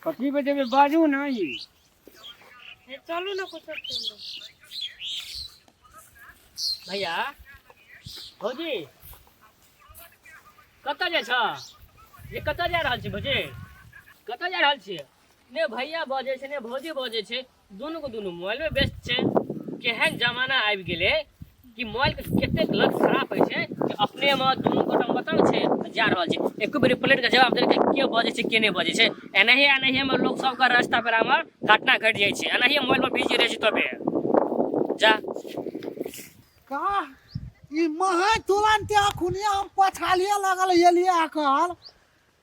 कथी बजेबै बाजू ने ई। हे चलू ने कुछो चलू। भैया भौजी कतऽ जाइ छह ये कतऽ जा रहल छी भौजी कतऽ जा रहल छियै ने भैया बजै छै ने भौजी बजै छै दुनू के दुनू मोबाइल में व्यस्त छै। केहन जमाना आबि गेलै कि मोबाइल के कतेक लत खराब होइ छै कि अपने में दुनू गोटा मतल छै आ जा रहल छै। एको बेर पलटि के जवाब देलकै के बजै छै के नहि बजै छै। एनाहिए एनाहिए में लोक सबके रास्ता पेरा में घटना घटि जाइ छै। एनाहिए मोबाइल पर बिजी रहै छै तबे जा का ई महे तुरंत अखुनिया हम पछालिए लगल एलिए अकल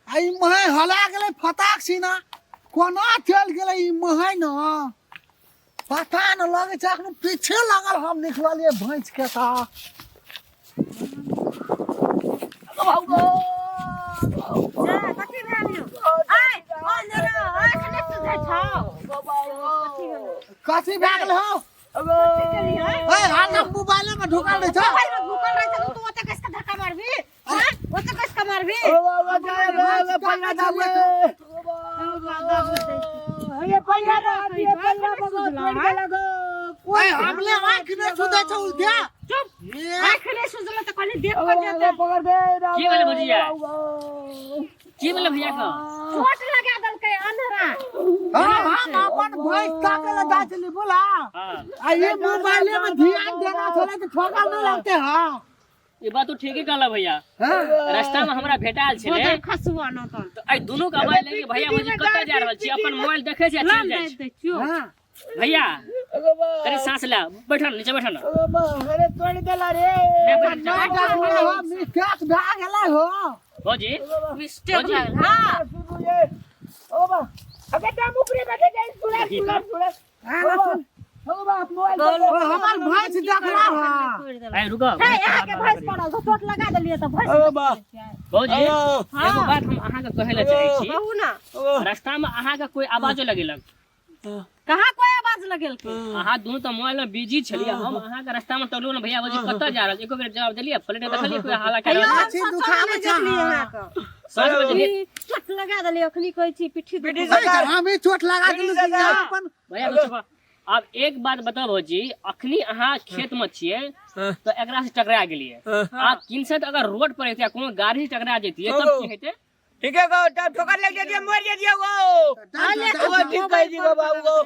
आ ई महे हला गेलै फटाक सीना कोना चलि गेलै ई महे न पता न लगै छै अखन पीछे लगल हम निकललियै भैंस के तऽ। जा, कथी भेल यौ? आइ, ओ नेना, आँखि नहि सुझै छौ। कथी भेल? कथी भए गेल हौ? कथी केलियै? ए हाथ मोबाइल में ढुकल रहै छौ। मोबाइल में ढुकल रहै छै तऽ तू ओतऽ कसि कऽ धक्का मारबही? हाँ? ओतऽ कसि कऽ मारबही? ए हमले आँख नहि सुझै छौ उल्टा। चुप। आँखि नहि सुझल तऽ कहली देख कऽ जेतै। की भेलै भौजिया की भेलै भैया के? चोट लगा देलकै अन्हरा। हाँ हम अपन भैंस ताके ला जाइ छली बोला। हाँ आ ई मोबाइले में ध्यान देना छलै तऽ ठोकर नहि लगते। हाँ ई बात तो ठीके कहला भैया। हाँ रास्ता में हमरा भेटायल छलै बोतल खसुआ न तन। तऽ एहि दुनू के आवाज लागि भैया भौजी कतऽ जा रहल छी अपन मोबाइल देखै छी आ चलि जाइ छी। दै छियौ। हाँ भैया कनि साँस ले बैठल नीचे बैठल। अरे तोड़ देला रे। नहि बैठल ना डरले हो मिस्टेक भए गेलै हो। भौजी मिस्टेक भए गेल। हाँ। सुनू ये ओ बा अगर दाम ऊपरे बैठे जाए सुना सुना सुना। हाँ, ना सुन। ओ बा मोबाइल ओ, हमर भैंस देखला हा। आइ रुको। हे, अहाँके भैंस पड़ल तऽ चोट लगा देलियै तऽ भैंस ओ बा भौजी एगो बात हम अहाँके कहै लए चाहै छी। कहू ना। रास्ता में अहाँके कोई आवाजो लगेलक? कहाँ कोई आवाज लगेलकै? अहाँ दुनू तऽ मोबाइल में बिजी छलियै। हम अहाँके रास्ता में टहलू ने भैया भौजी कतऽ जा रहल छी? एको बेर जवाब देलियै? पलटि कऽ देखलियै कोई हाला कए हेयौ, रहल हम छी सोचो दुखाबै नहि छै, देखलियै हाँ। अहाँके। साँझ बजे ई चोट लगा देलियै अखनी कहै छी पिट्ठी पिट्ठी दुखाबै। ए, हम ही चोट लगा देलहुँ कि अपन। भैया रुकू। आब एक बात बताउ भौजी अखनी अहाँ खेत में छियै तऽ एकरा से टकरा गेलियै आ किनसे तऽ अगर रोड पर हेतै आ कोनो गाड़ी से टकरा जैतियै तब की हेतै? ठीक है गो तब ठोकर लग जाती है मर जाती है गो। ओ ठीक कह दी गो बाबू गो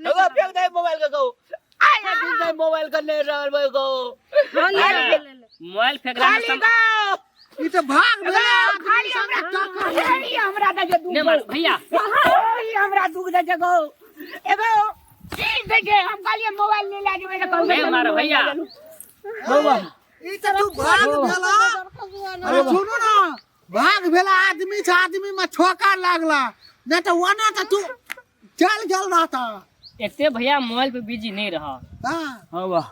गो फेंक दे मोबाइल के गो आय ठीक दे मोबाइल के नहीं रहल भाई गो। हाँ, ले, ले, ले, ले। मोबाइल फेंकला में खाली गो ई तऽ भाग भेलै खाली हमरा टक्कर हमरा दे जे नहि मार भैया ई हमरा दुख दे जे गो एगो ठीक दे जे हम कहलिए मोबाइल ले ला जेबै तऽ कहू नहि मार भैया। ई तऽ तू भाग भेला। अरे सुनू ना भाग भेला आदमी छै आदमी में ठोकर लागला नहीं तऽ ओना तऽ तू चल गेल रहता। एते भैया मोबाइल पे बिजी नहीं रह। हाँ हां वाह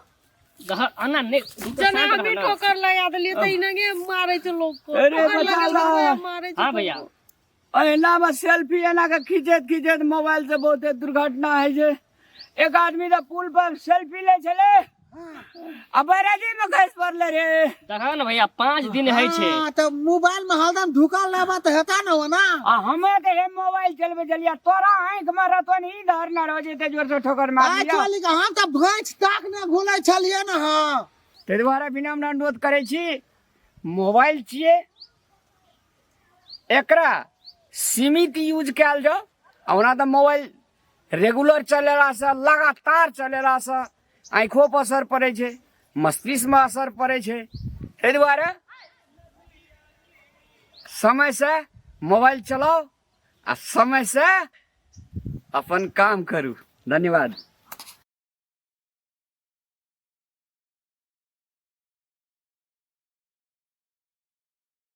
गह आना नहीं रुको, जना शांत हम भी रह ना। ठोकर लगा देलियै तऽ इनगे मारै छै लोक को। अरे ठोकर बचा लगल ला। तऽ मारै छै हाँ भैया। एना में सेल्फी एना के खींचैत खींचैत मोबाइल से बहुते दुर्घटना होइ छै। एक आदमी तऽ पुल पर सेल्फी लै छलै आ बैरागी में खसि पड़लै रे। देखा ने भैया 5 दिन होइ छै। हाँ, तऽ मोबाइल में हरदम ढुकल रहबा तऽ हेता न ओना। आ हमे तऽ हे मोबाइल चलबै छलियै तोरा आँखि में रहतो ने ई धर न रहो जेते जोर से ठोकर मार आ लिया। चली के हम तऽ भैंस ताक ने घुलै छलियै ने। हाँ ताहि दुआरे विनम्र अनुरोध करै छी मोबाइल छियै एकरा सीमित यूज कयल जाउ। आ ओना तऽ मोबाइल रेगुलर चलेलासँ लगातार चलेलासँ आँखिओ पर असर पड़ै छै मस्तिष्कमे असर पड़ै छै। ताहि दुआरे समयसँ मोबाइल चलाउ आ समयसँ अपन काम करू। धन्यवाद।